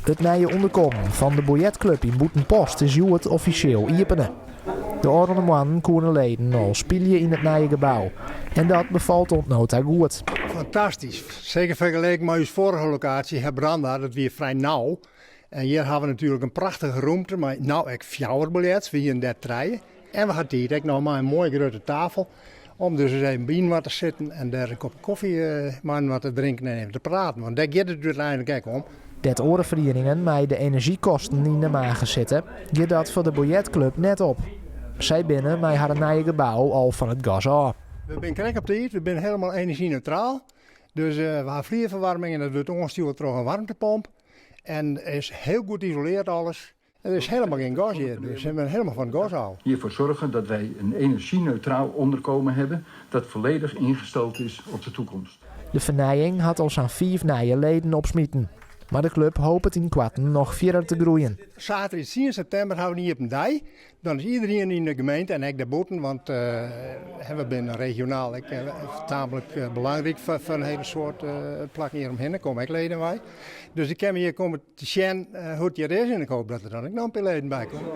It nije ûnderkommen fan de biljertklup yn Bûtenpost is hjoed offisjeel iepene. De ôfrûne moannen koene leden al spylje yn it nije gebou. En dat befalt oant no ta goed. Fantastysk. Seker fergeleken mei ús foarige lokaasje, Herbranda, dat wie frij nau. En hjir ha we natuerlik in prachtige rûmte mei no ek fjouwer biljerts, we hiene dêr trije. En we ha tiid ek noch mei in moaie grutte tafel om dus ris even byinoar te sitten en dêr in kopke kofje mei-inoar te drinken en even te praten. Want dêr giet it úteinlik ek om. Dêr't oare ferieningen mei de enerzjykosten yn de mage sitte, giet dat foar de biljertklup net op. Sy binne mei harren nije gebou al fan it gas ôf. We binne krekt op tiid, we binne helemaal enerzjyneutraal. Dus we ha flierferwaarming en dat wurdt oanstjoerd troch in waarmtepomp. En is hiel goed isoleard alles. Der is helemaal gjin gas hjir, dus we binne helemaal fan it gas ôf. Hiervoor zorgen dat wij een energieneutraal onderkomen hebben dat volledig ingesteld is op de toekomst. De fernijing hat al sa'n fiif nije leden opsmiten. Mar de klup hopet ynkoarten noch fierder te groeien. Saterdei tsien septimber ha we in iepen dei. Dan is iederien yn de gemeente en ek dêrbûten, want we binne regionaal ek tamelijk belangryk foar in hiele soad plakken hjir omhinne. Der komme ek leden wei. Dus dy kinne hjir komme te sjen hoe't it hjir is en ik hoop dat der dan ek noch in pear leden by komme.